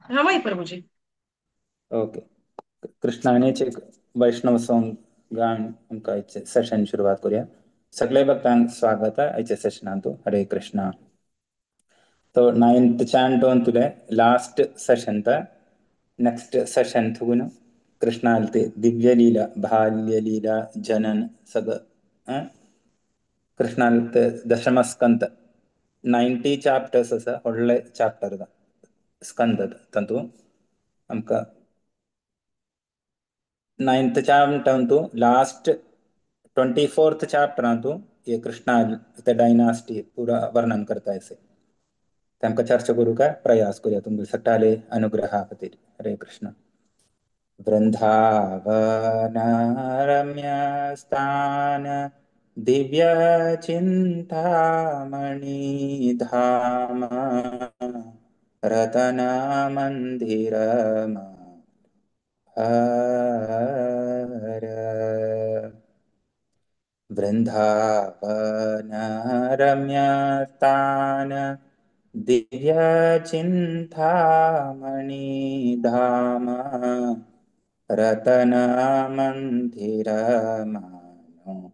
हा वय प्रभुजी. ओके. कृष्णानेच एक वैष्णव सॉन्ग गान आमकां आयचें सेशन सुरवात करूया. सगळे भक्तांक स्वागत आहे आयच्या सेशनांतु. हरे कृष्णा. तो नाइन्थ चांट तुले लास्ट सेशन त नेक्स्ट सेशन थुगुन कृष्णालते दिव्य लीला बाल्य लीला जनन सग कृष्णालते दशम स्कंद 90 चॅप्टर्स आसा, व्हडले चॅप्टर स्कंद तंतु आमकां ninth chapter last 24th chapter तू ये कृष्णा डायनास्टी पूरा वर्णन करता ऐसे तांकां चर्चा करूंक प्रयास करूया तुमकां सगळे अनुग्रहा खातीर. हरे कृष्ण. वृंदावन रम्य स्थान दिव्य चिंतामणि धाम रतन मंदिर हर. वृंदावन रम्य स्थान दिव्य चिंतामणि धाम रतन मंदिर मनोहर.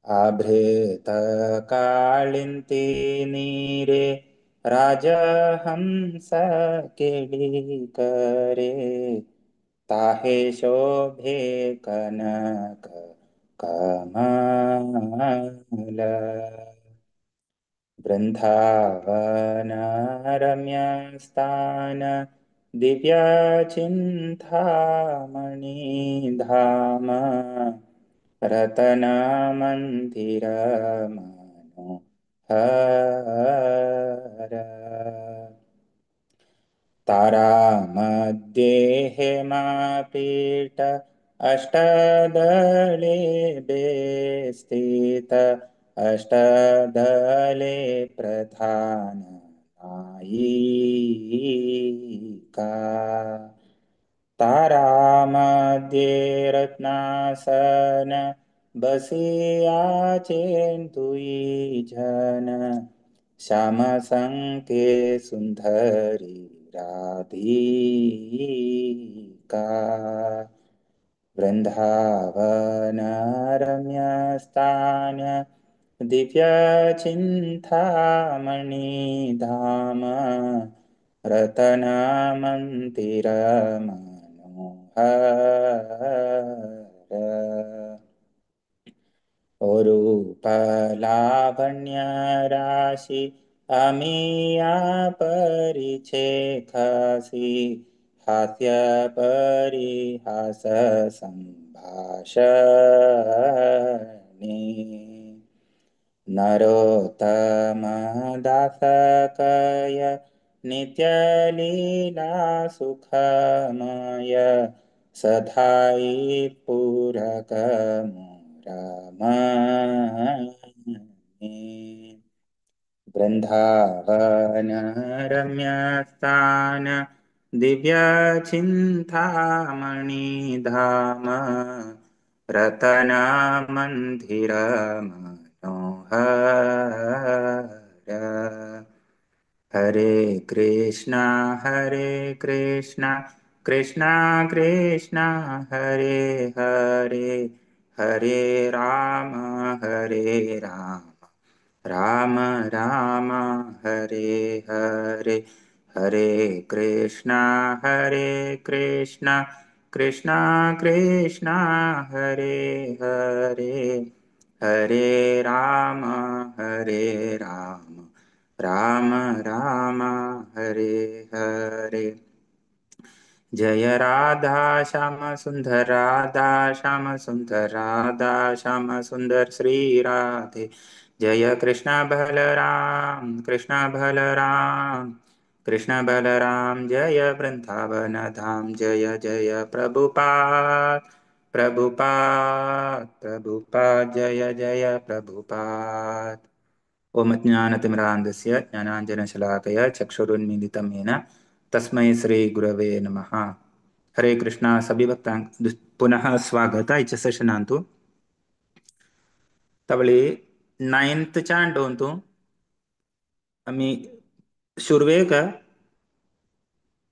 आभृत कालिंती नीरे राजहंस केली करे ताहे शोभे कनक कमल. वृंदावन रम्य स्थान दिव्य चिंतामणि धाम रतन मंदिर मनोहर. तारा मध्ये हेमापीठ अष्टदले बेस्थित अष्टदले प्रधान नायिका. तारा मध्ये रत्नासन बसिया चेंतुई जन श्याम संके सुंदरी राधिका. वृंदावन रम्य स्थान दिव्य चिंतामणि धाम रतन मंदिर मनोहर. रूप लावण्य राशि अमिया परिचेखसी हास्य परिहास संभाषणे. नरोत्तम दासकय नित्य लीला सुखमय सदाई पूरक रमणे. वृंदावन रम्य स्थान दिव्य चिंतामणि धाम रतन मंदिर मनोहर. हरे कृष्णा हरे कृष्णा कृष्णा कृष्णा हरे हरे हरे राम हरे राम राम राम हरे हरे. हरे कृष्णा हरे कृष्णा कृष्णा कृष्णा हरे हरे हरे राम हरे राम राम राम हरे हरे. जय राधा श्याम सुंदर राधा श्याम सुंदर राधा श्याम सुंदर श्री राधे. जय कृष्ण बलराम कृष्ण बलराम कृष्ण बलराम जय वृंदावन धाम जय जय प्रभुपाद प्रभुपाद प्रभुपाद जय जय प्रभुपाद. ओम ज्ञानतिमिरान्धस्य ज्ञानाञ्जनशलाकया चक्षुरुन्मीलितं येन तस्मै श्री गुरवे नमः. हरे कृष्णा. सभी भक्तांक पुनः स्वागत आहे आजच्या सेशनांतु. तवळी नाइन्थ चांट होतो. आमी सुरवेक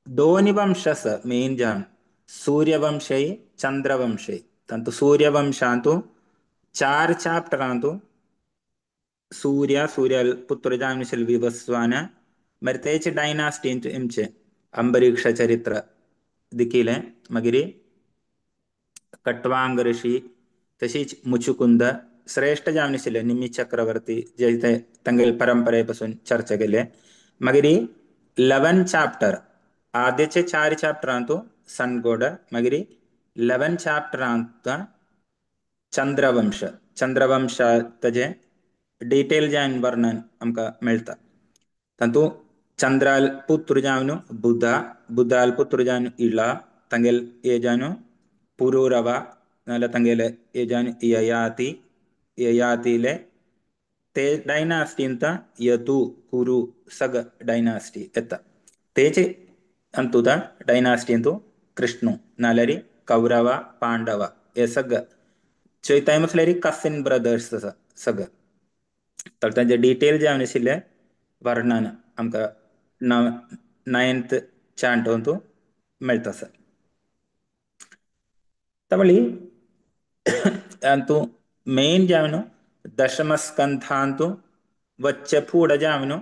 दोन वंश आसा मेन जावन सूर्यवंशय चंद्रवंशय. तांतू सूर्यवंशांतू 4 चॅप्टरांतू सूर्य सूर्य पुत्र जावन आशिल्ले विवस्वान, मागीर तेचे डायनास्टींत एमचे अंबरीक्ष चरित्र दिकिलें, मागीर कट्वांग ऋषी, तशीच मुचुकुंद श्रेष्ठ जावन आशिल्ले निमी चक्रवर्ती जे ते तांगेले परंपरे पासून चर्चा केले. मागीर 11 चॅप्टर आद्याचे 4 चॅप्टरांतू सनगोड, मागीर 11 चॅप्टरांत चंद्रवंश, चंद्रवंश ताजें डिटेल जावन वर्णन आमकां मेळटा. तातूंत चंद्राल पुत्र जावन बुधा, बुधाल पुत्र जावन इला, तांगेले हे जावन पुरूरवा, नाल्यार तांगेले हे जावन ययाती, ययातीले ते डायनास्टींत यदु कुरु सग डायनास्टी येता. तेचे अंतुदा डायनास्टींतू कृष्णू नाल्यार कौरव पांडव हे सग चोयताय म्हटल्यार कसिन ब्रदर्स आसा सग. तर तांचे डिटेल जावन आशिल्लें वर्णन आमकां 9th चांटोंतू मेळटा सर. तवळी अंतू मेन जावन दशमस्कंधांतू वच्चे फुडें जावन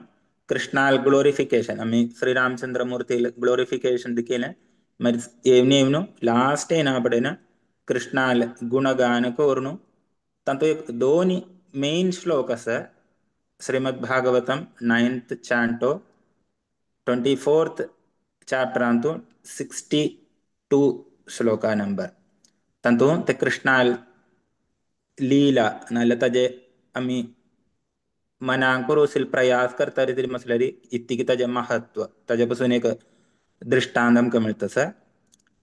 कृष्णाल ग्लोरिफिकेशन, आमी श्रीरामचंद्रमूर्ती ग्लोरिफिकेशन दिकेलें. मागीर येवन येवन लास्ट येना पडेन कृष्णाल गुणगान करून तातूंत एक 2 मेन श्लोक आसा. Shrimad Bhagavatam 9th canto 24th चॅप्टरांतू 62 श्लोका नंबर. तातूंत ते कृष्णाल लीला नाल्यार ताजे आमी मनांक करूं प्रयास करता तरी म्हटल्यार इतकी ताजें महत्व ताजे पसून एक दृष्टांत आमकां मेळटा सर.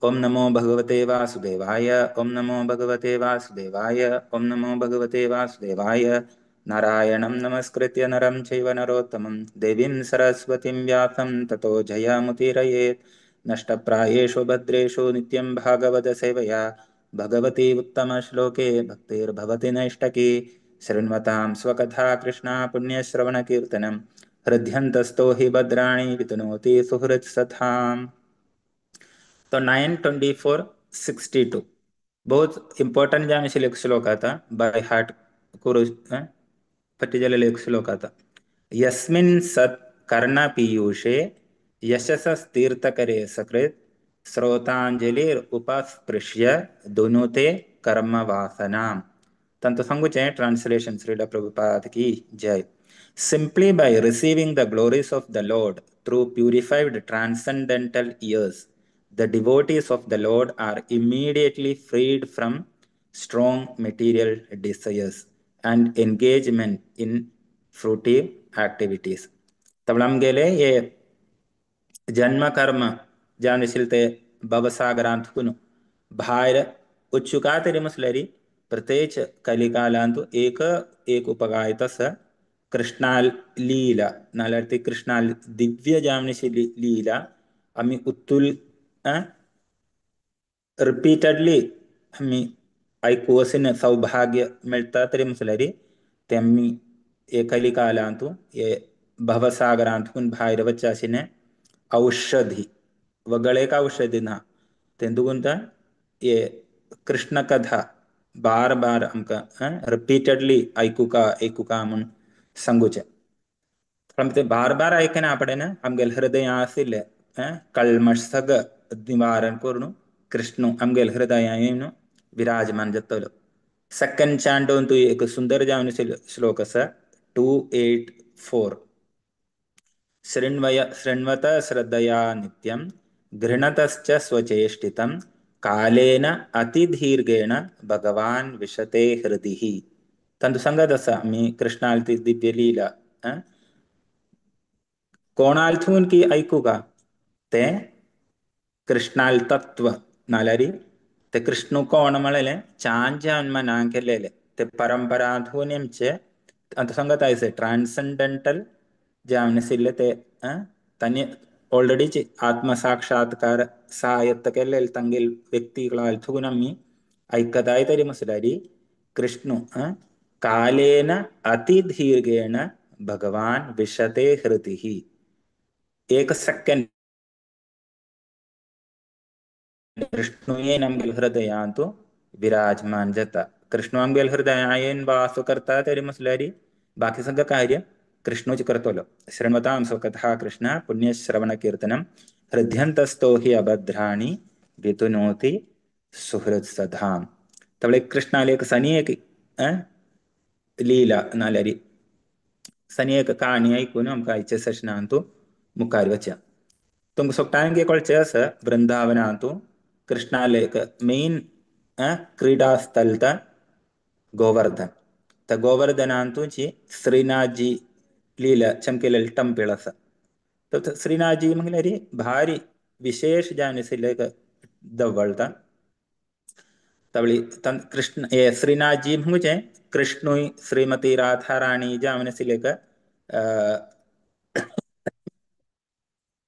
ओम नमो भगवते वासुदेवाय, ओम नमो भगवते वासुदेवाय, ओम नमो भगवते वासुदेवाय. नारायणं नमस्कृत्य नरं चैव नरोत्तमं देवीं सरस्वतीं व्यासं ततो जयामुदीरयेत्. नष्टप्रायेषु भद्रेषु नित्यं भागवत सेवया भगवती उत्तमश्लोके भक्तिर्भवति नैष्टकी. शृण्वतां स्वकथा कृष्णा पुण्यश्रवणकीर्तनं हृद्यन्तस्थो हि भद्राणि वितनोति सुहृत्सथाम्. तो 9:24:62 बहुत इम्पोर्टंट जावन आशिल्लो एक श्लोक आता, बाय हार्ट करू पट्टी जालेलो एक श्लोक आता. यस्मिन् सत् कर्णपीयूषे यशसस्तीर्थकरे सकृत् श्रोतांजलिर उपस्पृश्य दुनुते कर्मवासनाम. तंतु सांगूचें ट्रांसलेशन श्रील प्रभुपाद की जय. Simply by receiving the glories of the Lord through purified transcendental ears, the devotees of the Lord are immediately freed from strong material desires and engagement in fruitive activities. तब गेले ये जन्म कर्म जावन ते भवसागरांत भायर उत्सुका तरी म्हटल्यार प्रत्येक कलिकालांतु एक एक उपगाय तस कृष्णाल लीला नाल्यार ती कृष्णाल दिव्य जावनशी लीला आमी उत्तुल रिपीटेडली आमी आयकुवसीन सौभाग्य मेळटा तरी म्हटल्यार ते आमी हे कलिकालांतु हे भवसागरांतून भायर वच्चे आशिल्लें औषधी वगळेक औषधी ना तें दुगून हे कृष्ण कथा बार बार आमकां रिपीटेडली आयकुका आयकुका म्हूण सांगूचें. पण ते बार बार आयकना पडेन आमगेले हृदय आशिल्लें कल्मश सग निवारण करून कृष्ण आमगेले हृदयान विराजमान जातलो. सेकंड चांटोन एक सुंदर जावन श्लोक आसा 284. शृण्वय शृण्वत श्रद्धया नित्यं घृणतश्च स्वचेष्टितं कालेन अतिदीर्घेण भगवान विशते हृदिः. तंतु संगत आसा आमी कृष्णाल ती दिव्य लीला कोणालथून की आयकुका ते कृष्णाल तत्व नाल्यार ते कृष्ण कोण म्हणलें चान जावन मनान केलेले ते परंपरांतून आमचे आतां सांगत आयसे ट्रान्संडेंटल जावन आशिल्ले ते तांणी ऑलरेडीच आत्मसाक्षात्कार सहायता केल्ले तांगेल व्यक्तीकला आमी आयकताय तरी म्हटल्यार कृष्ण कालेन अतिदीर्घेण भगवान विशते हृतिः। एक सेकंड कृष्णुये आमगेल हृदयांतु विराजमान जाता। कृष्णू आमगेल हृदयान वास करता तरी म्हटल्यार बाकी सगळें कार्य कृष्णूच करतलो। शृण्वतां स्वकथा कृष्ण पुण्यश्रवण कीर्तनं हृद्यन्तस्थो हि अभद्राणि वितुनोति सुहृद सदां। तवळे कृष्णाले एक सनी एक लीला नाल्यार सनी एक काणी आयकून आमकां आयच्या सेशनांतू मुखार वचया। तुमकां सगळ्यांक कळचें आसा वृंदावनांतू कृष्णाले एक मेन क्रीडा स्थल त गोवर्धन। त गोवर्धनांतूची श्रीनाथजी लीला चमकेले टेम्पल आसा। तर श्रीनाथजी म्हळ्यार भारी विशेष जावन आशिल्लें एक दवळ त तवळी कृष्ण हे श्रीनाथजी म्हणजे कृष्णूय श्रीमती राधा राणी जावन आशिल्लें एक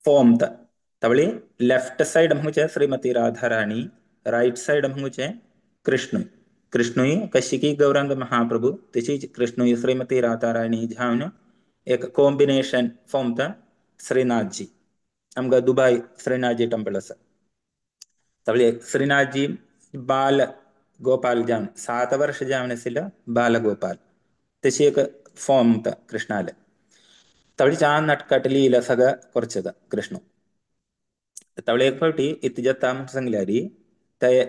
फॉर्म त तवळी लेफ्ट सायड म्हणजे श्रीमती राधा राणी, राईट सायड म्हणजे कृष्णूय। कृष्णूय कशी गौरांग महाप्रभू तशीच कृष्णूय श्रीमती राधा राणी जावन एक कॉम्बिनेशन फॉर्म त श्रीनाथजी। आमकां दुबाय श्रीनाथजी टेम्पल आसा। तवळी श्रीनाथजी बाल गोपाल जावन 7 वर्ष जावन आशिल्लो बाल गोपाल तशी एक फॉर्म त कृष्णाले। तवळी छान नटकट लीला सगळं करचें कृष्ण। तवळे एक फावटी इतलें जाता म्हूण सांगल्यार ते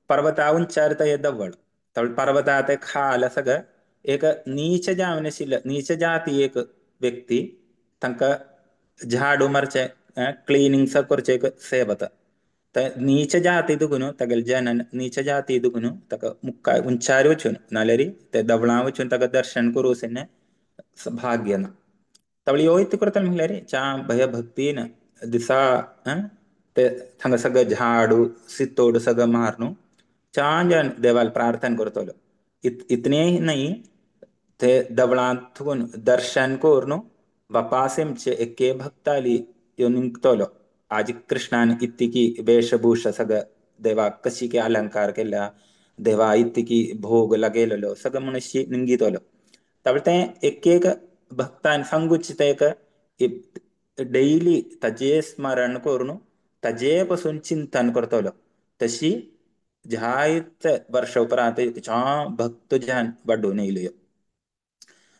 पर्वता उंचार ते दवळ तवळ पर्वता ते खाल सगळं एक नीच जावन आशिल्लो नीच जाती एक व्यक्ती तांकां झाडू मारचें क्लिनींग सगळें करचें एक सेवा त नीच जाती दुगून तागेले जनन नीच जाती दुगून ताका मुखार उंचार वचून नाल्यार ते दवळां वचून ताका दर्शन करूं भाग्य ना। तवळी ह्यो कितें करता म्हणल्यार च्या भयभक्तीन दिसा ते थंगा सगळें झाडू सितोड सगळें मारून छान जावन देवाल प्रार्थना करतलो। इतलें न्हय ते दवळांतून दर्शन करून वापास एके भक्ताली यो निमतलो। आज कृष्णान इतकी वेशभूषा सगळं देवाक कशी की अलंकार केल्या देवा इतकी भोग लागेलो सगळं मनुष्य निंगितलो। तवळ तें एक एक भक्तान सांगूच ते एक डेली ताजे स्मरण करून ताजे पासून चिंतन करतलो। तशी जायते वर्ष उपरांत छान भक्त जान वाडून येयल्यो।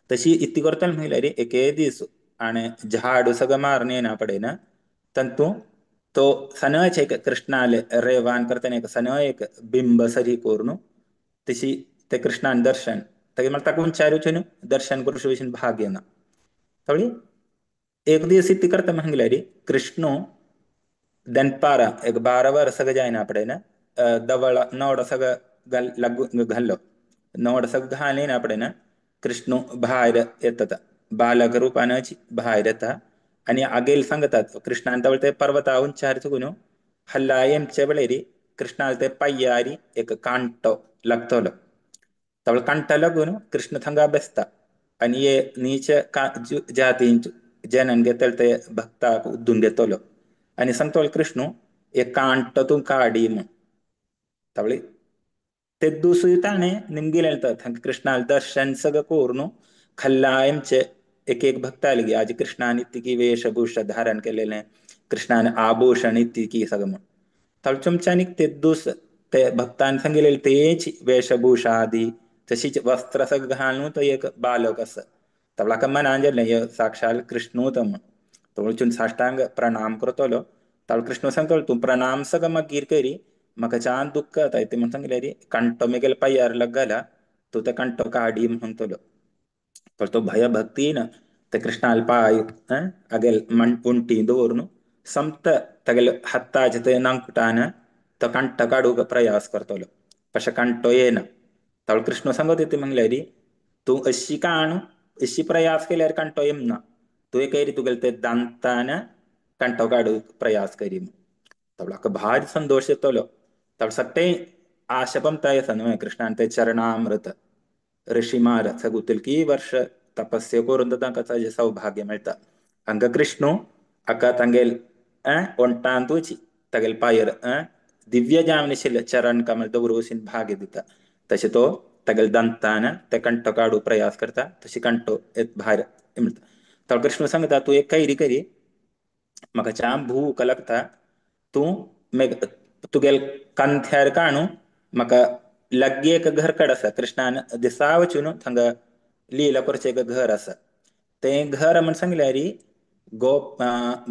तशी इतली करतलो म्हणल्यार एके दीस आनी झाडू सगळें मारून येना पडना तंतू तो सनच एक कृष्णाले रेवान करतना एक सन एक बिंब सरी करून तशी ते कृष्णान दर्शन तागे मागीर ताका उंचार वचून दर्शन करूं भशेन भाग्य ना। तवळी एक दीस इतली करता म्हणल्यार कृष्ण दनपारा एक 12 वर्सां जायना पडना दवळ नवडो सगळो लागू घाल्लो नवडो सगळो घालना पडना कृष्ण भायर येता बालक रुपानच भायर येता आनी आगेल सांगतात कृष्णान तवळ ते पर्वता उंचार चुकून हल्ला येमचे वेळेर कृष्णाल ते पांयारी एक कांटो लागतलो। तवळ कांटो लागून कृष्ण थंगा बेसता आनी हे नीच जातींच जनन घेतले ते भक्ताक उद्दून घेतलो आनी सांगतलो कृष्ण एक कांटो तूं काडी म्हूण। तवळी ते दुसरी ताणें निमगिलें थंय कृष्णाल दर्शन सगळें करून खल्ला येमचे एक एक भक्त आले आज कृष्णान इतकी वेशभूषा धारण केलेले कृष्णान आभूषण इतकी सगळं म्हूण। तवळ तुमच्यानी ते दुस ते भक्तान सांगिल्लें तेच वेशभूषा आदी तशीच वस्त्र सगळें घालून तो एक बालक आसा। तवळाक मनान जालें हे साक्षात कृष्णू तो म्हूण। तो वचून साष्टांग प्रणाम करतलो। तवळ कृष्ण सांगतलो तूं प्रणाम सगळें मागीर करी म्हाका छान दुख्ख जाता ते म्हूण सांगल्यार कांटो मेगेले पांयार लागला तूं ते कांटो काडी म्हणटलो। तर तो भयभक्तीन ते कृष्णाल पाय आगेल उंटी दवरून समत तागेले हाताचे ते नांकुटान तो कांटो काडूंक प्रयास करतलो तशें कांटो येना। तवळ कृष्ण सांगत ते म्हणल्यार तूं अशी काण अशी प्रयास केल्यार कांटो येना तुवें करी तुगेले ते दांतान कांटो काडूंक प्रयास करी म्हूण। तवळाक भारी संतोश येतलो। तवळ सगळें आशा पमता आसा न्हय कृष्णान ते चरणामृत ऋषी महाराज सगुतलकी वर्ष तपस्या करून तांकां ताजें सौभाग्य मेळटा। हांगा कृष्ण हाका तांगेल ओंठांतूच तागेले पांयर दिव्य जावन आशिल्लें चरण कमल दवरून भाग्य दिता। तशें तो तागेले दंतान ते कंठो काडू प्रयास करता, तशी कंठो येत भायर म्हणटा. तो कृष्ण सांगता तूं एक कैरी करी, म्हाका च्या भूक लागता, तूं तुगेल कंथ्यार काणू म्हाका लागीं एक घर कड आसा. कृष्णान दिसा वचून थंगा लीला करचें एक घर आसा. तें घर म्हण सांगल्यार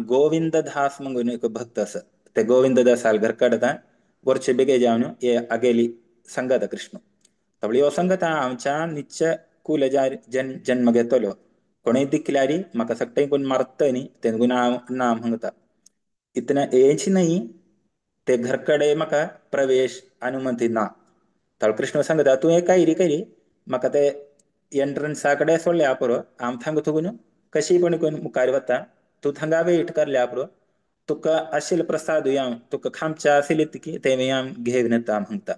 गोविंददास म्हणून एक भक्त आसा. ते गोविंददासाल घर कडता वर्चे बेगे जावन हे आगेली सांगता कृष्ण. तवळी हो सांगता आमच्या निश्चय कुल जन्म घेतलो, कोणूय दिखल्यार म्हाका सगळें कोण मारता न्ही तेन्ना हांव ना म्हणटा, इतलें हेच न्हय ते घर कडेन म्हाका प्रवेश अनुमती ना. तळ कृष्ण सांगता तूं एक कायरी करी, म्हाका ते एंट्रन्सा कडेन सोडल्या पुरो, हांव थांगा थुकून कशी पण कोण मुखार वता, तूं थांगा वेट करल्या पुरो, तुका आशिल्लो प्रसाद हांव तुका खामच्या आशिल्ली की तें हांव घेवन येता म्हणटा.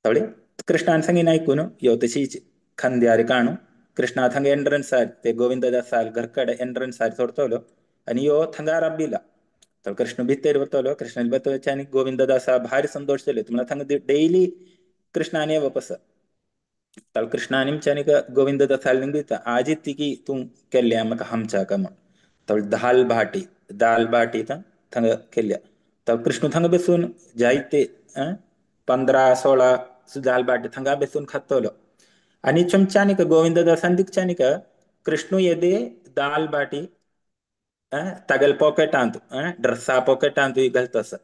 तवळी कृष्णान सांगीन आयकून यो तशीच खांद्यार काणू कृष्णा थंगा एंट्रन्सार ते गोविंददासाल घर कडेन एंट्रन्सार सोडतलो आनी यो थंगा राबिला. तर कृष्ण भितर वतलो, कृष्ण भितर आनी गोविंददासा भायर संतोष जाले. तुम्हाला थंगा डेली कृष्णान येवप आसा. तर कृष्णान आनी गोविंददासाल निंगता आजी तिकी तूं केल्ल्या म्हाका हमच्या का म्हण. तर दाल बाटी, दाल बाटी थंगा केल्ल्या. तर कृष्ण थंगा बसून जायते 15-16 दाल बाटी थंगा बसून खातलो. आनी चमच्यानिक गोविंददासान दिकच्यानिक कृष्णू येदे दाल बाटी तागेल पॉकेटांत ड्रेसा पॉकेटांत घालता आसा.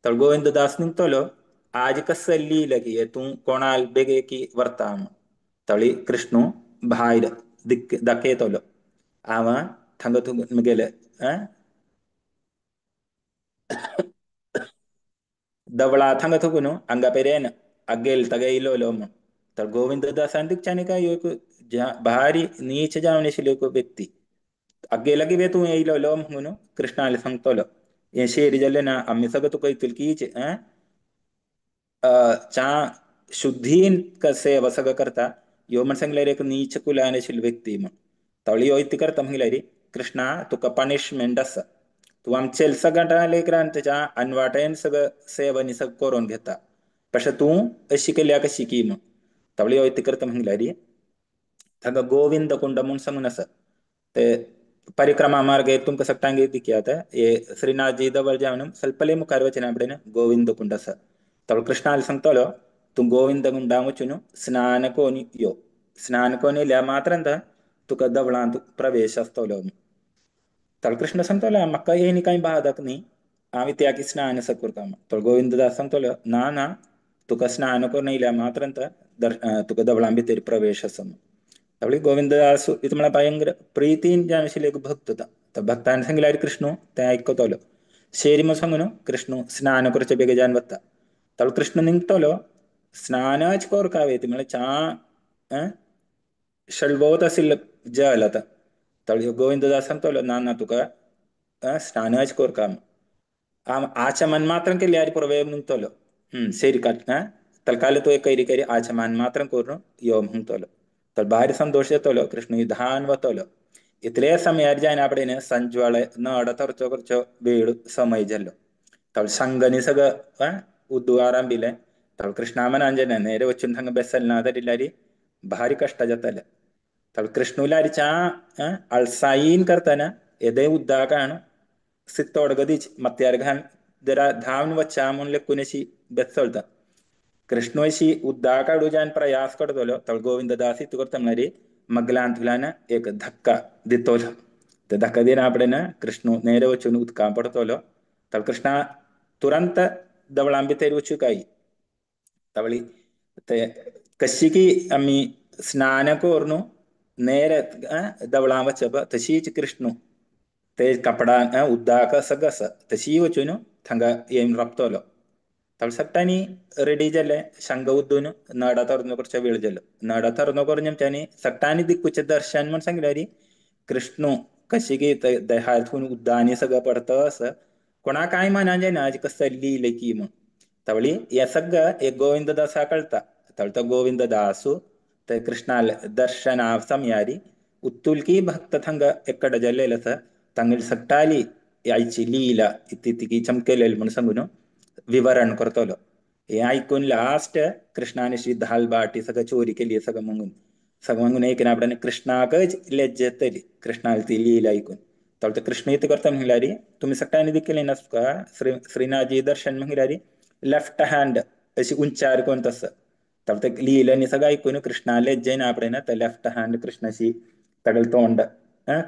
तर गोविंददास निंगतलो आज कसं लिहिलं की तूं कोणाल बेगे की व्हरता म्हण. तळी कृष्णू भायर दाखयतलो हांव थंगा तूं म्हगेले दवळा थंगा थुकून हांगा पेरेन अगेल तगे इलोलो म्हण. तर गोविंददासान दिकच्यानी काय एक भारी नीच जावन आशिल्लो एक व्यक्ती अग्गे लगी वे तूं येयलो म्हणून कृष्णाले सांगतलो हें शेर जालें ना आमी सगळं तुका इतुलकीच च्या शुद्धीन सेवा सगळं करता यो म्हण सांगल्यार एक नीच कुलान आशिल्लो व्यक्ती म्हण. तवळी यो इतलें करता म्हणल्यार कृष्णा तुका पनिशमेंट आसा, तूं आमचे सगळ्या लेकरान तेच्या अनवाटेन सगळं सेवा नी सगळं करून घेता, पशे तूं अशी केल्या कशी की म्हण. तवळी यो इतलें करता म्हणल्यार थंगा गोविंद कुंड म्हूण सांगून आसा. ते परिक्रमा मार्ग तुमकां सगळ्यांक दिकयात हे श्रीनाथजी दवळ जावन स्वल्पले मुखार वचना कडेन गोविंद कुंड आसा. तवळ कृष्णाल सांगतलो तूं गोविंद कुंडा वचून स्नान कोन यो, स्नान कोन येयल्या मात्रांत तुका दवळांत प्रवेश आसतलो. तवळ कृष्ण सांगतलो म्हाका येयनी कांय बाधक न्ही, हांव त्यागी स्नान असो करता. तवळ गोविंददास सांगतलो ना ना तुका स्नान करून येयल्या मात्रांत तुका दवळां भितर प्रवेश आसा. तवळी गोविंददास इतलें म्हळ्यार भयंकर प्रितीन जावन आशिल्लो एक भक्त तो. तो भक्तान सांगल्यार कृष्णू तें आयकतलो. शेरी म्हूण सांगून कृष्णू स्नान करचे बेगीन जावन वता. तवळ कृष्ण निंगतलो स्नानाच कोरका वयता म्हळ्यार च्या शळवत आशिल्लो जल आतां. तवळ गोविंददास सांगतलो ना ना तुका स्नानाच कोरका आचमन मात्र केल्यार पुरो म्हणटलो. सेरी काट तलकाले तो एक कैरी कैरी आचमन मात्र करून यो म्हणटलो. तर भायर संतोष येतलो कृष्ण धान वतलो. इतले समयार जायना कडेन सांजवाळे नड थरचो करचो वेळ समय जाल्लो. तवळ संगनी सगळं उद्दू आरांभिलें. तवळ कृष्णा मनान नेरे वचून थंगा बेसल ना तरी भारी कश्ट जाताले. तवळ कृष्णुलारीच्या अळसाईन करतना येदे उद्दाकान सित्तोड गदीच मत्यार घान जरा धावन वच्चा म्हूण लेखून अशी बेसळता. कृष्ण अशी उद्दा काडू जावन प्रयास करतलो. तवळ गोविंददास इतू करता म्हणल्यार मगलांतल्यान एक धक्का दितलो. ते धक्का दिना कडेन कृष्ण नेरे वचून उदकां पडतलो. तवळ कृष्णा तुरंत दवळां भितर वचूं काय तवळी ते कशी की आमी स्नान करून नेरे दवळां वचप तशीच कृष्ण ते कपडा उद्दाक सगळं आसा तशी वचून थंगा येवन राबतलो. तवळ सगळ्यांनी रेडी जाले शंग उद्दून नडा थरनो करचो वेळ जालो. नडा थरनो करून आमच्यांनी सगळ्यांनी दिक्कुचें दर्शन म्हण सांगल्यार कृष्णू कशी की देहातून उद्दानी सगळं पडता असं कोणा काय मनान जायना आज कसं लिहिलं की म्हण. तवळी हे सगळं एक गोविंददासा कळता. तवळ तो गोविंददासू ते कृष्णाल दर्शना समयारी उत्तुलकी भक्त थंगा एकडे जाल्लेले आसा. तांगेली सगळ्याली आयची लीला इतकी चमकेलेली म्हूण सांगून विवरण करतलो. हे आयकून लास्ट कृष्णान अशी धाल बाटी सगळं चोरी केली सगळं मागून सगळं मागून एक ना आपल्याने कृष्णाकच लज्ज येतली कृष्णाला ती लीला ऐकून. तर कृष्ण इथं करता म्हणल्यारी तुम्ही सगळ्यांनी देखील नसका श्रीनाजी दर्शन म्हणल्यारी लेफ्ट हँड अशी उंचार कोण तसं. तर ते लीला सगळं ऐकून कृष्णाला लज्जेन आपणे ना तर लेफ्ट हँड कृष्णाशी तगल तोंड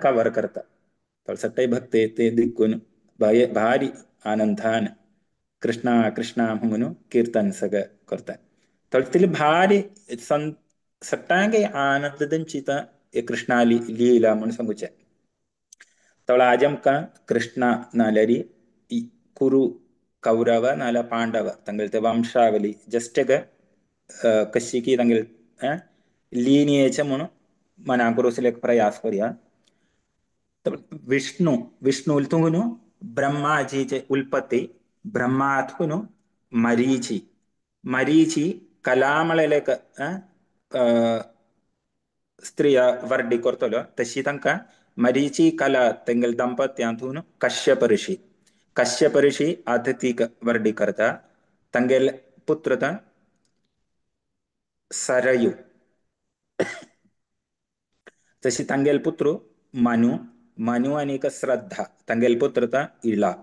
कवर करता. तर सगळे भक्त ते दिक्कून भारी आनंदान कृष्णा कृष्णा म्हणून कीर्तन सगळं करतात. तर तिला भारी सगळ्यांक आनंद दिंची कृष्णाली लीला म्हणून सांगूचे. तवळ आज आमकां कृष्णा नाल्यारी कुरु कौरव नाल्या पांडव तांगेले ते वंशावली जस्ट कशी की तांगेले लिनियेचे म्हणून मनाक रोसले एक प्रयास करूया. तर विष्णु विष्णु तुंगून ब्रह्माजीचे उल्पत्ती ब्रह्मातून मरीची मरीची कलामळेलेक स्त्रिया वर्डी करतलो तशी तांकां मरीची कला तेंगेल दंपत्यांतून कश्यप ऋषी कश्यप ऋषी अतिथीक वर्डी करता. तांगेल पुत्र सरयू तशी तांगेल पुत्र मनु मनु आनीक श्रद्धा तांगेल पुत्र इळा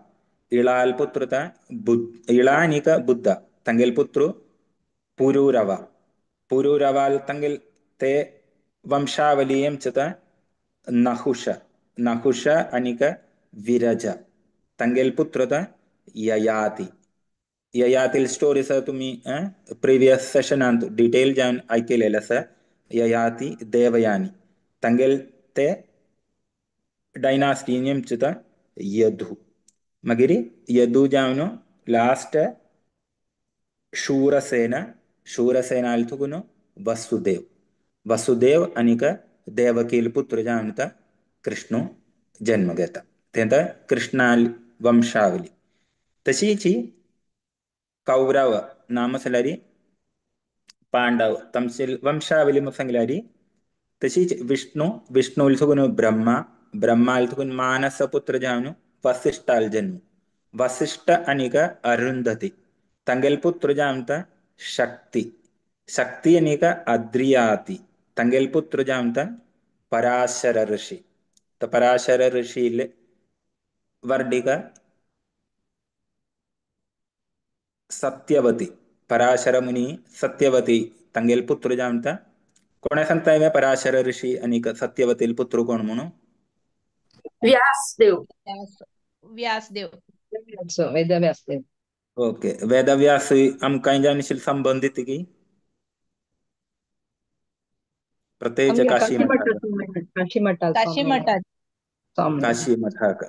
इळाल पुत्र बुद्ध इळा आनीक बुद्ध तांगेल पुत्र पुरूरवा पुरूरवाल तांगेल ते वंशावली आमचे नहुष नहुष आनीक विरज तांगेल पुत्र ययाती. ययातील स्टोरी सर तुम्ही प्रिवियस सेशनांत डिटेल जावन आयकलेले आसा. ययाती देवयानी तांगेल ते डायनास्टी आमचे यदु मागीर यदु जावन लास्ट शूरसेन शूरसेनाल तुगून वसुदेव वसुदेव आनीक देवकील पुत्र जावन कृष्ण जन्म घेता. ते कृष्णा वंशावली. तशीच कौरव नाम जाल्यार पांडव तमचे वंशावली सांगल्यार तशीच विष्णु विष्णुल तुगून ब्रह्मा ब्रह्माल तुगून मानस पुत्र जावन वसिष्ठाल जन्म वसिष्ठ आनीक अरुंधती तांगेल पुत्र जावन शक्ती शक्ती आनीक अद्रियाती तांगेल पुत्र जावन पराशर ऋषी. तर पराशर ऋषी वर्डिक सत्यवती पराशर मुनी सत्यवती तांगेल पुत्र जावन कोणे सांगता पराशर ऋषी आनीक सत्यवतील पुत्र कोण म्हणून? व्यासदेव. व्यासदेव. वेदव्यासदेव. ओके वेदव्यास आमकां जावन संबंधित की प्रत्येक काशी काशी मठात काशी मठाक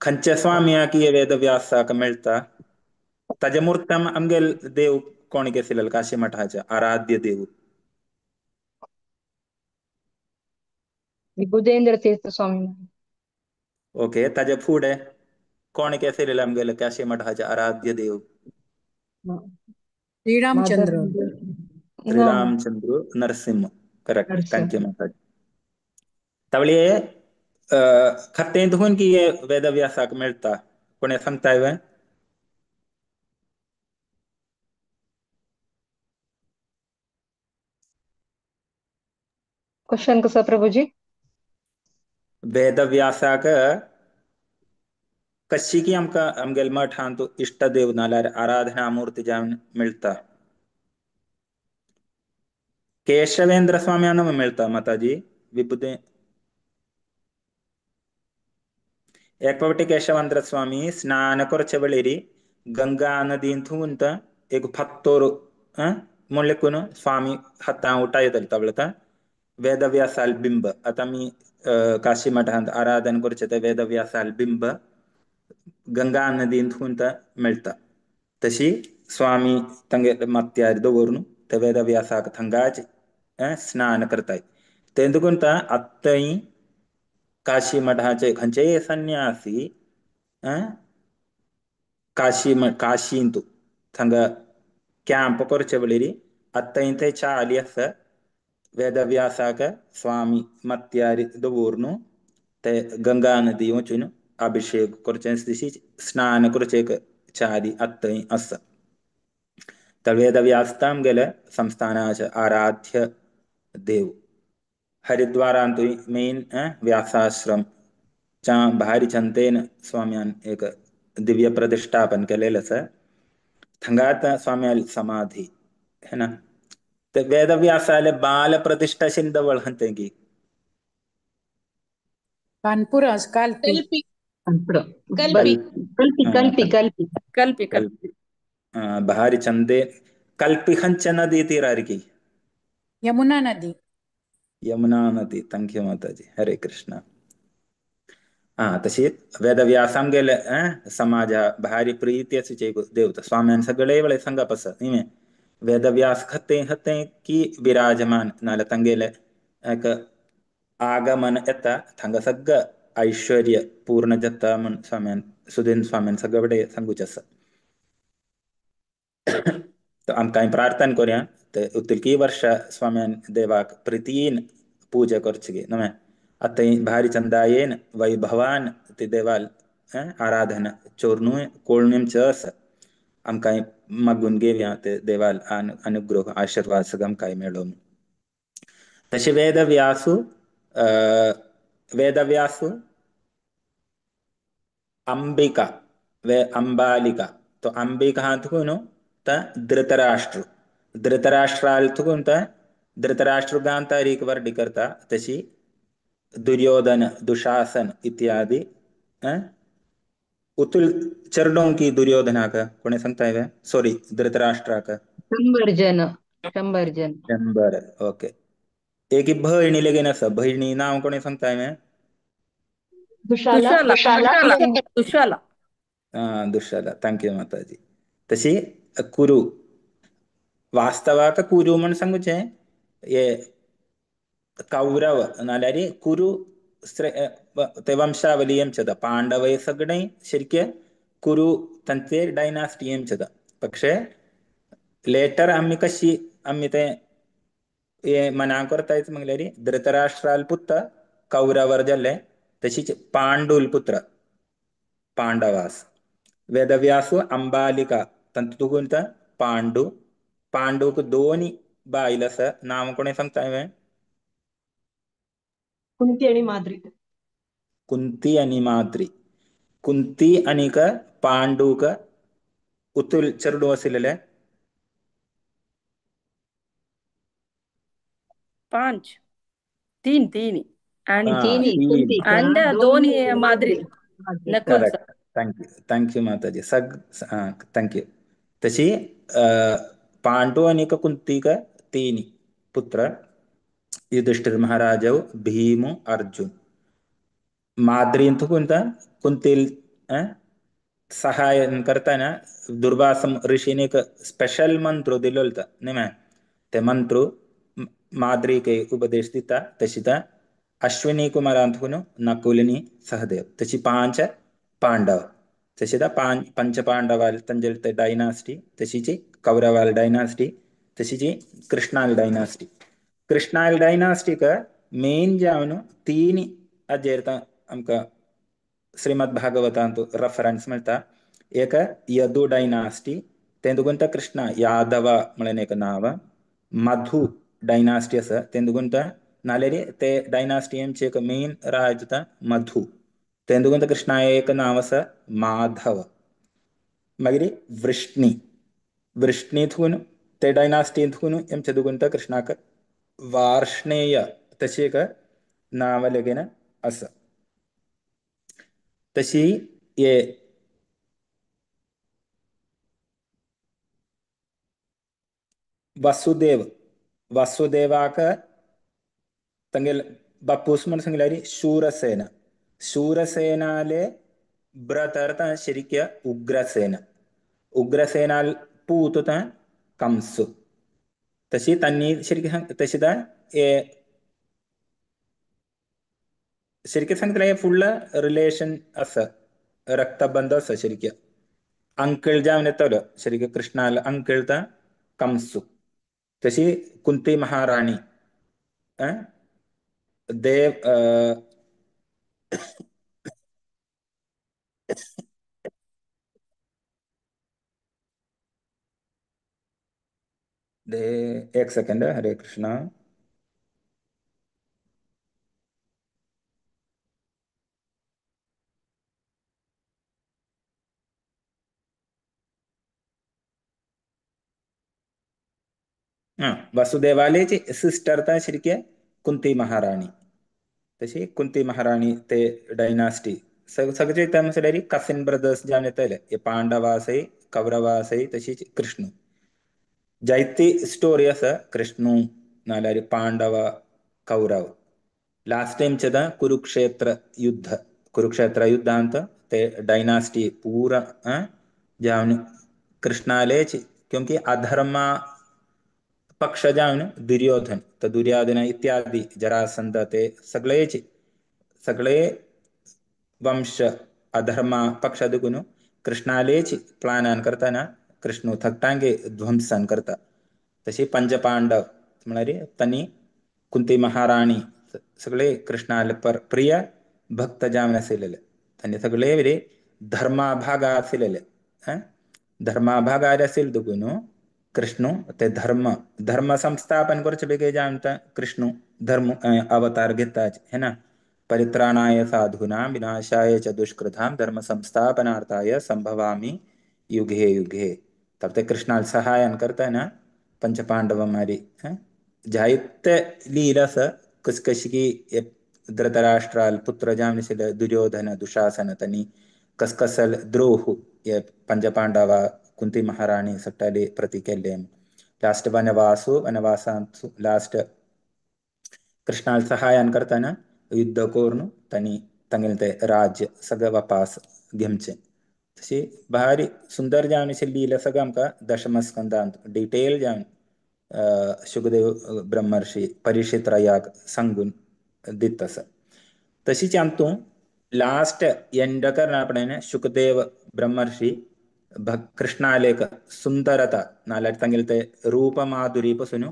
खंयच्या स्वाम्याक हे वेदव्यासाक मेळटा ताजे मूर्त आमगेल देव कोण केसिलेल काशी मठाचे आराध्य देव? विबुधेंद्र तीर्थ स्वामी. ओके ताजे फुडें कोण केसिलेल आमगेले काशी मठाचे आराध्य देव? Shriramchandra. Shriramchandra Narasimha. Correct, thank you माताजी. तवळे खत्तें तुहून की हे वेदव्यासाक मेळटा कोणे सांगताय वे? क्वेश्चन कसो प्रभुजी? वेदव्यासाक कशी की आमकां आमगेल मठांत इश्टदेव नाल्यार आराधना मूर्ती जावन मेळटा? केशवेंद्र स्वाम्यान मेळटा माताजी. विबुधे एक फावटी केशवेंद्र स्वामी स्नान करचे वेळेर गंगा नदींतून एक फात्तोर म्हणलेकून स्वामी हातां उठायतले तवळता वेदव्यासाल बिंब. आतां आमी काशी मठांत आराधन करचे ते वेदव्यासाल बिंब गंगा नदींतून मेळटा. तशी स्वामी तांगे माथ्यार दवरून ते वेदव्यासाक थंगाच स्नान करताय. ते देखून आत्ताय काशी मठाचे खंयचेय संन्यासी काशी काशींत थंगा कॅम्प करचे वेळेर आत्ताय ते चाली आसा वेदव्यासाक स्वामी माथ्यार दवरून ते गंगा नदी वचून अभिषेक करचे तशी स्नान करचे चाली आत्ताय आसा. तर वेदव्यास आमगेले संस्थानाचे आराध्य देव. हरिद्वारांतूय मेन व्यासाश्रम च्या भारी जनतेन स्वाम्यान एक दिव्य प्रतिष्ठापन केलेलं आसा. थंगात स्वाम्याल समाधी है ना. ते वेदव्यासाले बाल प्रतिष्ठा शिंदवळ हंते की कानपुरास कालपी. कल्पी. कल्पी कल्पी. कल्पी कल्पी कल्पी. कल्पी कल्पी. भारी चंदे कल्पी खंच नदी तीरार की यमुना नदी. यमुना नदी. Thank you माताजी. हरे कृष्णा. हा तशी वेदव्यासाम गेले समाजा भारी प्रीती असूचे देवता स्वाम्यान सगळे वेळे संगप आसा न्ही. वेदव्यास खते खते की विराजमान नाल्या तांगेले एक आगमन येता थांगा सगळं ऐश्वर्य पूर्ण जाता म्हूण स्वाम्यान सुदीन स्वाम्यान सगळे कडेन सांगूचें आसा. तर आमकां प्रार्थना करूया ते उतलकी वर्ष स्वाम्यान देवाक प्रितीन पूजा करची न्हय. आतां भारी चंदायेन वैभवान ते देवाल आराधना चोरनूय कोळणीमच आसा. आमकां मागून घेवया ते देवाल अनुग्रह आशीर्वाद सगळं आमकां मेळो. तशें वेदव्यासु वेदव्यासु अंबिका वे अंबालिका. तो अंबिका तुकून त धृतराष्ट्र धृतराष्ट्राल तुकून त धृतराष्ट्र गांतारीक वर्डी करता. तशी दुर्योधन दुशासन इत्यादि उतुल चरणों की दुर्योधना का कोणे सांगता वे सॉरी धृतराष्ट्रा का 100 जन. 100 जन. 100. ओके. एक भयणी लेगीन आसा. भयणी नाव कोणे सांगता वे? दुशाला. दुशाला. दुशाला. दुशाला. Thank you माताजी. तशी कुरु वास्तवाक कुरु म्हण सांगूचे हे कौरव नाल्यार कुरु ते वंशावली आमचे पांडव सगळे शरिके कुरु तांचे डायनास्टी आमचे. पक्षे लेटर आमी कशी आमी ते हे मना करतायच म्हणल्यार धृतराष्ट्राल पुत्र कौरवर जाल्ले तशीच पांडुल पुत्र पांडवास. वेदव्यासु अंबालिका तांतून पांडू. पांडूक दोन बायल आसा. नांव कोणें सांगता हांवें? कुंती आणि माद्री. कुंती आणि माद्री. कुंती आनीक पांडूक उतुल चेडूं आशिल्लें 5 3 3 आणि तीन तीन. आणि दोन 2 माद्री. Nakul. Correct. Thank you thank you माताजी. सग thank you. तशी पांडू आनीक कुंतीक 3 पुत्र. युधिष्ठिर महाराजव भीम अर्जुन. माद्रींत कुंतील सहाय करताना दुर्वासम ऋषीने एक स्पेशल मंत्र दिलो न्ही ते मंत्र माद्रीक उपदेश दिता. तशी अश्विनी कुमारांत नकुलिनी सहदेव. तशी 5 पांडव. तशी पंच पांडवाल तांचे ते dynasty. तशीची कौरवाल dynasty. तशीची Krishnal dynasty. Krishnal डायनास्टीक main जावन 3 हाजेर आमकां श्रीमद भागवतांत रेफरन्स मेळटा. एक यदु डायनास्टी तें दुगून कृष्ण यादव म्हणून एक नांव. मधु डायनास्टी आसा तें दुगून नाल्यार ते डायनास्टी आमचे एक मेन राज मधु तें दुगून कृष्णा एक नांव आसा माधव. मागीर वृष्णी वृष्णीथून ते डायनास्टींतून आमचे दुगून कृष्णाक वार्ष्णेय तशी एक नांव लेगीन आसा. तशी हे वासुदेव वासुदेवाक तांगेले बापूस म्हण सांगल्यार शूरसेन. शूरसेनाले ब्रदर शरिक्य उग्रसेन. उग्रसेनाल पूत कंस. तशी तांणी शरिक तशी हे शरिके सांगतले हे फुडलं रिलेशन आसा रक्तबंध आसा शरिक्य अंकल जावन येतलो शरिक कृष्णाल अंकल कंसु. तशी कुंती महाराणी देव दे एक सेकंड। हरे कृष्णा। हा, वसुदेवालेची सिस्टर ता शिरके कुंती महाराणी। तशी कुंती महाराणी ते डायनास्टी सगळे त्या कसिन ब्रदर्स जावन येताले, हे पांडवासय कौरवासय तशीच कृष्ण। जायती स्टोरी आसा कृष्णू नाल्यार पांडव कौरव। लास्ट टाइम चेता कुरुक्षेत्र युद्ध, कुरुक्षेत्र युद्धांत ते डायनास्टी पूरा जावन कृष्णालेच, क्योंकि अधर्मा पक्ष जावन दुर्योधन, तर दुर्योधन इत्यादी जरासंध ते सगळेच सगळे वंश अधर्मा पक्ष दुगुन कृष्णालेच प्लानान करताना कृष्णू थकटांगे ध्वंसन करता। तशी पंचपांडव म्हळ्यार तनी कुंती महाराणी सगळे कृष्णाले पर प्रिय भक्त जावन आशिल्ले, तांचे सगळे वेरे धर्माभाग आशिल्ले। धर्माभागार आशिल्ले दुगुन कृष्णू ते धर्म धर्म संस्थापन करचे बेगे जावन कृष्णू धर्म अवतार घेताच है ना। परित्राणाय साधूनां विनाशाय च दुष्कृतां धर्म संस्थापनार्थाय संभवामि युगे युगे। तब ते कृष्णाल सहायन करता ना पंचपांडव मारी जायते लीला स कस की धृतराष्ट्राल पुत्र जावन दुर्योधन दुशासन तनी कसकसल द्रोह ये पंचपांडवा कुंती महाराणी सट्टाले प्रति केल्ले। लास्ट वनवासु वनवासांतु लास्ट कृष्णाल सहायन करताना युद्ध करून तनी तांगेले ते राज्य सगळं वापास घेवचें। तशी भारी सुंदर जावन अशी लीला सगळं आमकां दशम स्कंदांत डिटेल जावन शुकदेव ब्रह्मर्षी परिषित रायाक सांगून दित आसा। तशीच आमतूं लास्ट एंड करना पडे शुकदेव ब्रह्मर्षी कृष्णालेक सुंदरता नाल्यार तांगेले ते रूप माधुरी पासून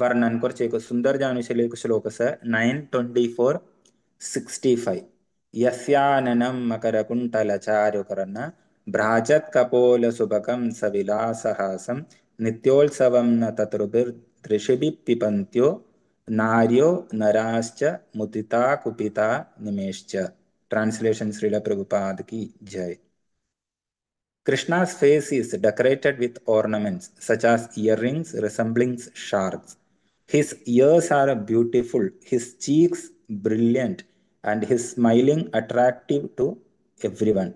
वर्णन करचें एक सुंदर जावन आशिल्लो एक श्लोक आसा 9:24-65। यस्याननं मकरकुण्डलचारुकर्ण भ्राजत् कपोलसुभकं सविलासहासं नित्योत्सवं न तत्रुभिर्दृशिभिः पिबन्त्यो नार्यो नराश्च मुदिता कुपिता निमेश्च। ट्रांसलेशन श्रील प्रभुपाद की जय। Krishna's face is decorated with ornaments such as earrings resembling sharks. His ears are beautiful, his cheeks brilliant, and his smiling attractive to everyone.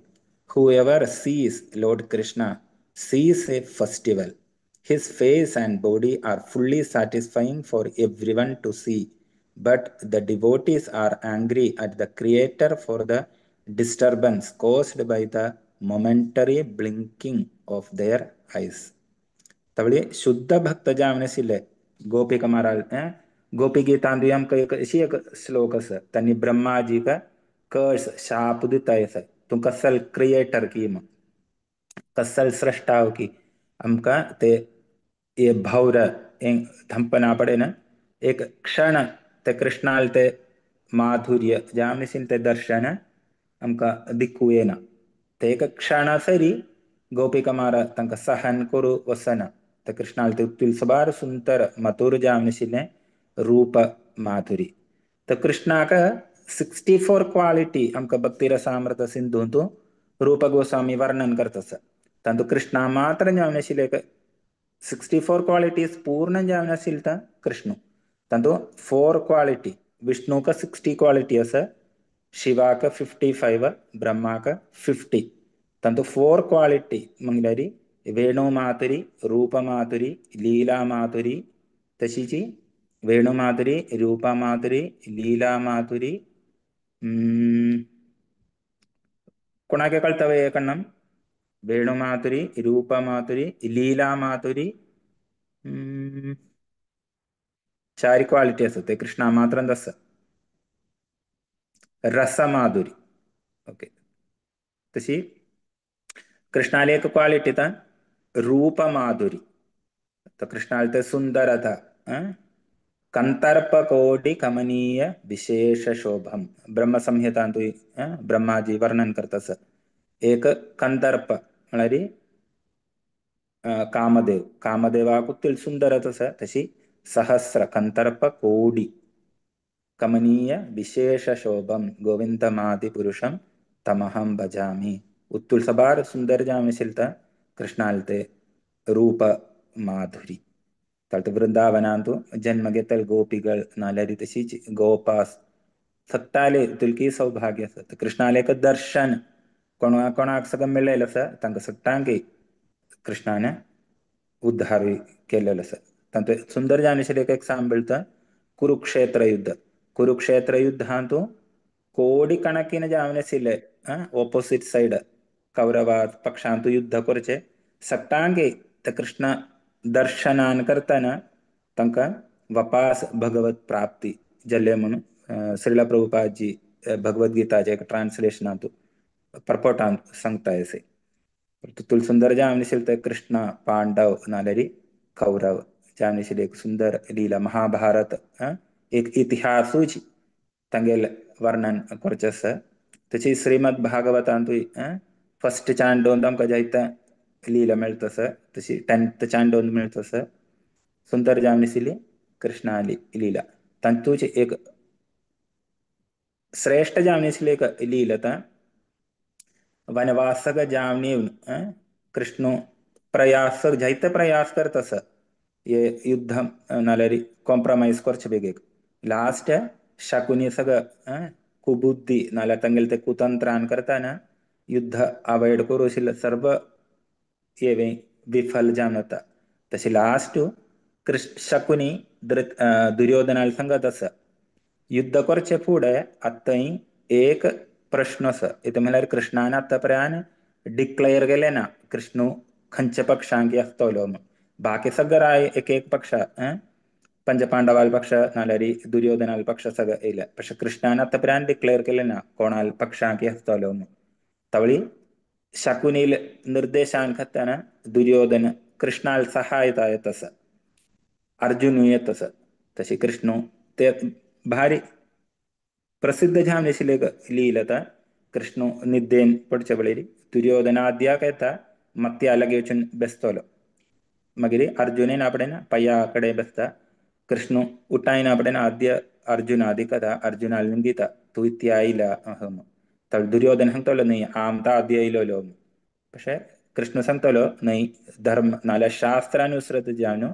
Whoever sees Lord Krishna sees a festival. His face and body are fully satisfying for everyone to see, but the devotees are angry at the Creator for the disturbance caused by the momentary blinking of their eyes. तवळे शुद्ध भक्त जावन आशिल्ले गोपी कुमाराल गोपी गीतांतूय आमकां एक अशी एक श्लोक आसा, तांणी ब्रह्माजीक कर्स शाप दिता आसा, तूं कसल क्रिएटर की कसल स्रष्टाव की आमकां ते हे भौर थंपना पडे ना एक क्षण ते कृष्णाल ते माधुर्य जावन आशिल्लें ते दर्शन आमकां दिक्कू येना। ते एक क्षणासरी गोपिकमार तांकां सहन करूं वचना। ते कृष्णाल ते तुलसबार सुंदर मधुर जावन आशिल्लें रूप माधुरी। तर कृष्णाक 64 क्वालिटी आमकां भक्ती रसामृत सिंधूंत रूप गोस्वामी वर्णन करता आसा। तातूंत कृष्णा मात्र जावन आशिल्लें एक 64 क्वालिटीज पूर्ण जावन आशिल्लें ता कृष्ण। तातूंत 4 क्वालिटी विष्णूक 60 क्वालिटी आसा, शिवाक 55, ब्रह्माक 50। तातूंत 4 क्वालिटी म्हणल्यार वेणु माधुरी, रूप माधुरी, लीला माधुरी, तशीच वेणु माधुरी, रूप माधुरी, लीला माधुरी। कोणाक कळटा हे कण्णम? वेणु माधुरी, रूप माधुरी, लीला माधुरी, चार क्वालिटी आसा ते कृष्णा मात्रांत आसा। रसमाधुरी ओके। तशी कृष्णाली एक क्वालिटी ता रूपमाधुरी। तो कृष्णाल ते सुंदरता कंतर्पकोटि कमनीय विशेष शोभम ब्रह्म संहितांतु ब्रह्माजी वर्णन करता सर। एक कंदर्प म्हळ्यार कामदेव कामदेवाक सुंदरच आसा तशी सहस्र कंतर्प कोडी कमनीय विशेष शोभम गोविंदमादि पुरुषम तमहं भजामि. उत्तुल सबार सुंदर जावन आशिल्लें ता कृष्णाले ते रूप माधुरी. ताlte वृंदावनांतु जन्म घेतल गोपीगळ नाल्यार तशीच गोपास सगटाले तुलकी सौभाग्य आसा. कृष्णाले एक दर्शन कोणा कोणाक सगळं मेळ्ळेलें आसा तांकां सगटांक कृष्णान उद्धार केलेलो आसा. तांतूत सुंदर जावन आशिल्लें एक एग्जाम्पल तर कुरुक्षेत्र युद्ध. कुरुक्षेत्र युद्धांतु ಕೋಡಿಕಣಕಿನ ಜಾವನಸಿಲೆ ऑपोजिट साइड कौरव पक्षांतु युद्ध करचे सगटांगे ते कृष्ण दर्शनान करतना तांकां वपास भगवत प्राप्ती जाल्ले म्हणून श्रीला प्रभुपादजी भगवद्गीताचे एक ट्रान्सलेशनांतु परपोटांत सांगता असे. तुल सुंदर जावन आशिल्लें ते कृष्ण पांडव नाल्यार कौरव जावन आशिल्ली एक सुंदर लीला. महाभारत एक इतिहासूच तांगेले वर्णन करचें आसा. तशी श्रीमद भागवतांतूय फर्स्ट चांडोन आमकां जायते लीला मेळटा आसा, तशी 10th चांडोन मेळटा आसा. सुंदर जावन आशिल्ली कृष्णाली लीला. तातूंत एक श्रेष्ठ जावन आशिल्ली एक लीला ता वनवासक जावन येवन कृष्ण प्रयास जायते प्रयास करता आसा हे युद्ध नाल्यार कॉम्प्रोमायज करचे बेगीन. लास्ट शकुनी सगळं कुबुद्धी नाल्यार तांगेले ते कुतंत्रान करतना युद्ध अवॉयड करूं आशिल्लें सर्व हे विफल जावन वता. तशें लास्ट कृष्ण शकुनी दुर्योधनाल सांगत आसा युद्ध करचे फुडें आतां एक प्रश्न आसा. इतलें म्हणल्यार कृष्णान आतां पर्यंत डिक्लेअर केलें ना कृष्ण खंयच्या पक्षांक आसतलो म्हूण. बाकी सगळं एक एक पक्ष पंचपांडवाल पक्ष नाल्यार दुर्योधनाल पक्ष सगळं येयले, പക്ഷെ कृष्णान आतां पर्यंत डिक्लेअर केलें ना कोणाल पक्षांक आसतलो म्हूण. तवळी शकुनील निर्देशान खाताना दुर्योधन कृष्णाल सहायता येत आसा, अर्जुनूय येत आसा. तशें कृष्ण ते भारी प्रसिद्ध जावन आशिल्लें एक लीला ता कृष्ण निद्देन पडचे पळयली दुर्योधन आद्याक येता मत्या लागीं वचून बेसतलो, मागीर अर्जुनेन आपणेन पांया कडेन बसता. कृष्ण उठायना आपणेन आद्य अर्जुन आदी कथा अर्जुनाल निंदिता तूं इत्या आयला अहं. तर दुर्योधन सांगतलो न्हय आमकां आदी आयलोलो. പക്ഷെ कृष्ण सांगतलो न्हय धर्म नाल्यार शास्त्रानुसृत जावन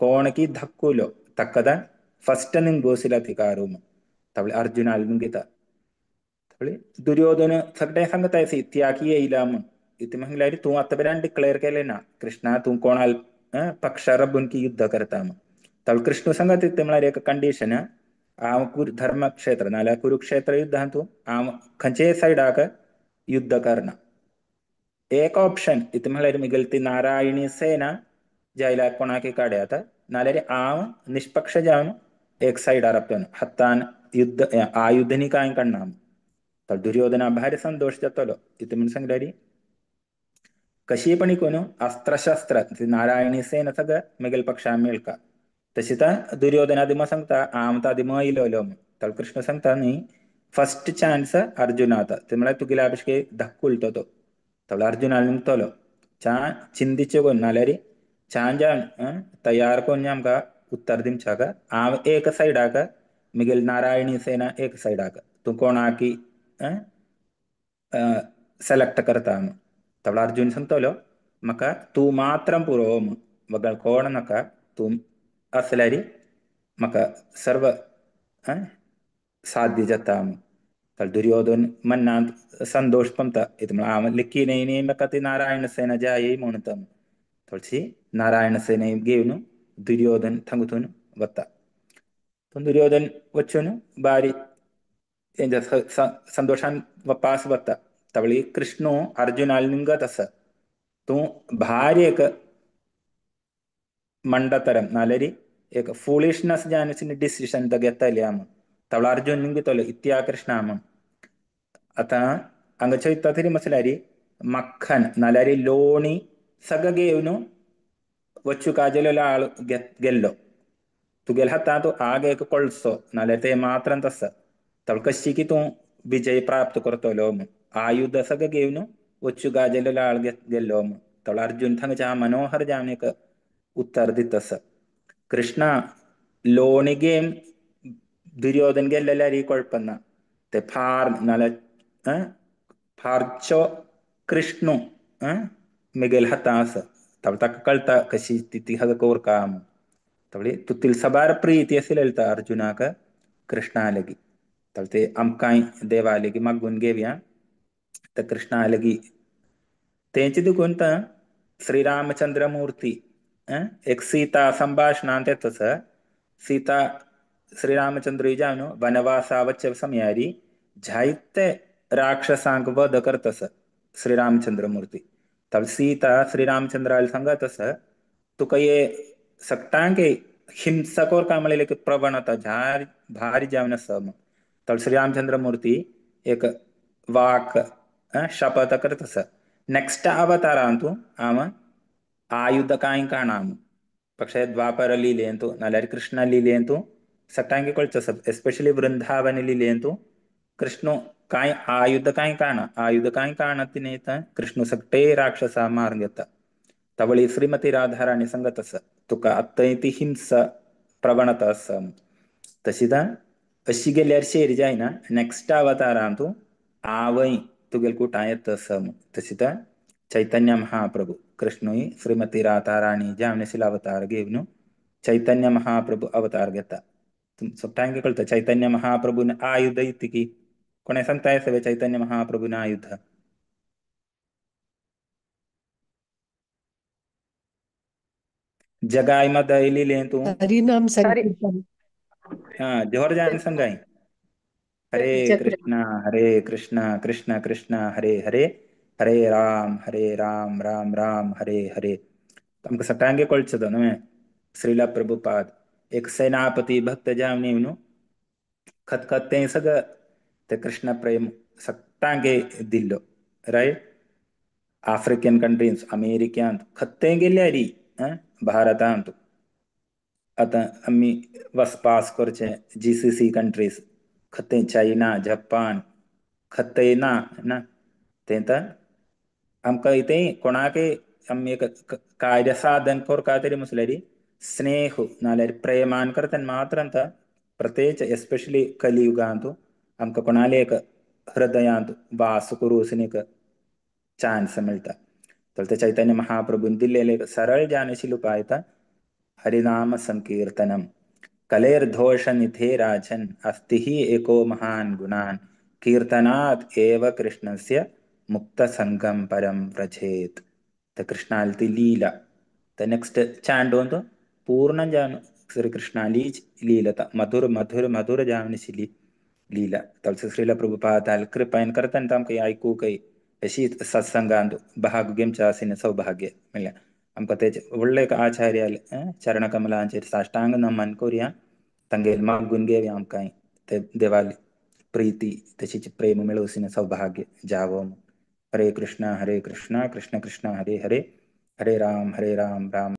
कोण की धक्कुलो तक्कदा फस्ट निंगोसिल अधिकारू. तवळे अर्जुनाल निंगिता. तवळे दुर्योधन सगळें सांगता इत्याकी येयला म्हूण. इतलें म्हणल्यार तूं आतां पर्यंत डिक्लेअर केलें ना कृष्णा तूं कोणाल पक्षार राबून की युद्ध करता म्हूण. तवळे कृष्ण सांगता ते म्हळ्यार एक कंडिशन हांव धर्मक्षेत्र नाल्यार कुरुक्षेत्र युद्धांत हांव खंयचेय सायडाक युद्ध करना. एक ऑप्शन इतलें म्हळ्यार म्हगेली ती नारायणी सेना जायला कोणाक काडयात नाल्यार हांव निष्पक्ष जावन एक सायडार रावतलो हातान युद्ध आयुधनी कांय काडना. तर दुर्योधना भारी संतोष जातलो. इतलें म्हूण सांगल्यार कशी पण कोण अस्त्रशस्त्र नारायणी सेना सगळं म्हगेल्या पक्षान मेळका. तशें तर दुर्योधन आदी सांगता हांव तो आदी येयलोलो म्हूण. तर कृष्ण सांगता न्ही फस्ट चान्स अर्जुना आतां ते म्हळ्यार तुगेल्या भशेन धक्कुलतो तो. तवळे अर्जुनाल निमतलो छान चिंतिचे कोण नाल्यार छान जावन तयार कोन्न आमकां उत्तर दिवच्याक हांव एक सायडाक म्हगेली नारायणी सेना एक सायडाक तूं कोणाकी सेलेक्ट करता म्हूण. तवळे अर्जुन सांगतलो म्हाका तूं मात्रम पुरो म्हूण, वगळ कोण नाका, तूं आसल्यार म्हाका सर्व साध्य जाता म्हूण. तर दुर्योधन मनांत संतोष पमता इतलें म्हळ्यार हांव लेखी म्हाका ती नारायण सेना जाय म्हणटा. थोडीशी नारायण सेना घेवन दुर्योधन थंगतून वता. दुर्योधन वचून बारी संतोषान वापास वता. तवळी कृष्ण अर्जुनाल निंगत आसा तूं भारी एक मंडतरम नाल्यार एक फुलिशनस जावन डिसिशन तो घेतली म्हूण. तवळ अर्जुन निंगितलो इत्या कृष्णा म्हूण. आतां हांगा चोयता तरी म्हटल्यार मक्खन नाल्यार लोणी सगळें घेवन वच्चू काजेलो आळ गेल्लो तुगेले हातांत आग एक कोळसो नाल्यार ते मात्रांत आसा. तवळ कशी की तूं विजय प्राप्त करतलो म्हूण आयुध सगळें घेवन वच्चू गाजेलो आळ गेल्लो म्हूण. तवळ अर्जुन थंगच्या मनोहर जावन एक उत्तर दितस. कृष्णा लोणिगेम दुर्योधन गेल्लेल्यार कोळपना ते फार नाल्या फारचो कृष्णू मिगेल हाता आसा तवळ ताका कळटा कशी ती हग कोर काम. तवळी तुतील सबार प्रीती आशिल्लें अर्जुनाक कृष्णा लगी. तवळ ते आमकांय देवा लगी मागून घेवया तर कृष्णा लगी तेंचे देखून श्रीरामचंद्र मूर्ती एक सीता संभाषणांत येतस. सीता श्रीरामचंद्र जावन वनवासा वच्चे समयारी जायते राक्षसांक वध करतस श्रीरामचंद्र मूर्ती. तब सीता श्रीरामचंद्राला सांगतस तुका ये सगटांके हिंसा कोर म्हणलेले की प्रवणता झार भारी जावन आसा. तब श्रीरामचंद्र मूर्ती एक वाक शपथ करतस नेक्स्ट अवतारांतु आम आयुध कांय काणाम पक्षे ದ್ವಾಪರ ಲೀಲೆಯಂತು ನಾಲ್ಯಾರು ಕೃಷ್ಣ ಲೀಲೆಯಂತು ಸಟ್ಟಾಂಗಿ ಕೊಳ್ಚ ಎಸ್ಪೆಷಲಿ ವೃಂದಾವನ ಲೀಲೆಯಂತು ಕೃಷ್ಣ ಕಾಯ್ ಆಯುಧ ಕಾಯ್ ಕಾಣ ಆಯುಧ ಕಾಯ್ ಕಾಣತಿನೇತ ಕೃಷ್ಣ ಸಕ್ಟೇ ರಾಕ್ಷಸ ಮಾರ್ಗತ. ತವಳಿ ಶ್ರೀಮತಿ ರಾಧಾರಾಣಿ ಸಂಗತಸ तुका आत्तां ती हिंसा प्रवणता आसा. तशीच अशी गेल्यार शेर जायना नेक्स्ट अवतारांतु आवय तुगेल कुटां येत आसा. तशीच चैतन्य महाप्रभु कृष्णूय श्रीमती राधाराणी जावन आशिल्लो अवतार घेवन चैतन्य महाप्रभु अवतार घेता. सगळ्यांक कळटा चैतन्य महाप्रभून आयुध इति की कोणें सांगता सगळें चैतन्य महाप्रभून आयुध जगाय मद लिहिलें तूं हरिनाम संकीर्तन. हा जोर जान संगाई. हरे कृष्णा कृष्णा कृष्ण हरे हरे हरे राम राम राम हरे हरे. आमकां सगळ्यांक कळचो न्हय श्रीला प्रभुपाद एक सेनापती भक्त जावन येवन खतखत तें सगळं ते कृष्ण प्रेम सगळ्यांक दिल्लो रायट. आफ्रिकन कंट्रीज अमेरिक्यांत खत्ते गेल्यारी भारतांत आतां आमी वसपास करचे GCC countries खत्ते चायना जपान खत्ते ना ना तें तर आमकां इतें कोणाकय आमी एक कार्य साधन करता तरी म्हटल्यार स्नेह नाल्यार प्रेमान करता मात्र प्रत्येक एस्पेशली कलियुगांत आमकां कोणाले एक हृदयांत वास करूं एक चान्स मेळटा. तर ते चैतन्य महाप्रभून दिल्लेले एक सरळ जाणशील उपाय हरिनाम संकीर्तनम. कलेर्दोष निधे राजन अस्ति हि एको महान गुणान कीर्तनात् एव कृष्णस्य मुक्त संगम परम व्रजेत. तर कृष्णाली ती लीला तर नेक्स्ट चांड तो पूर्ण जान श्री कृष्णाली लीलता मधुर मधुर मधुर जावनशिली लीला. तवसे श्रीला प्रभुपादाल कृपयन करताना आमकां आयकूंक अशी सत्संगांत भाग घेवचें आशिल्लें सौभाग्य म्हणल्यार आमकां तेजे व्हडले एक आचार्य चरणकमलांचेर साष्टांग नमन करुया तांगेर मागून घेवया आमकां ते देवाली प्रीती तशीच प्रेम मेळोवचें सौभाग्य जावो. हरे कृष्णा कृष्ण कृष्ण हरे हरे हरे राम राम राम.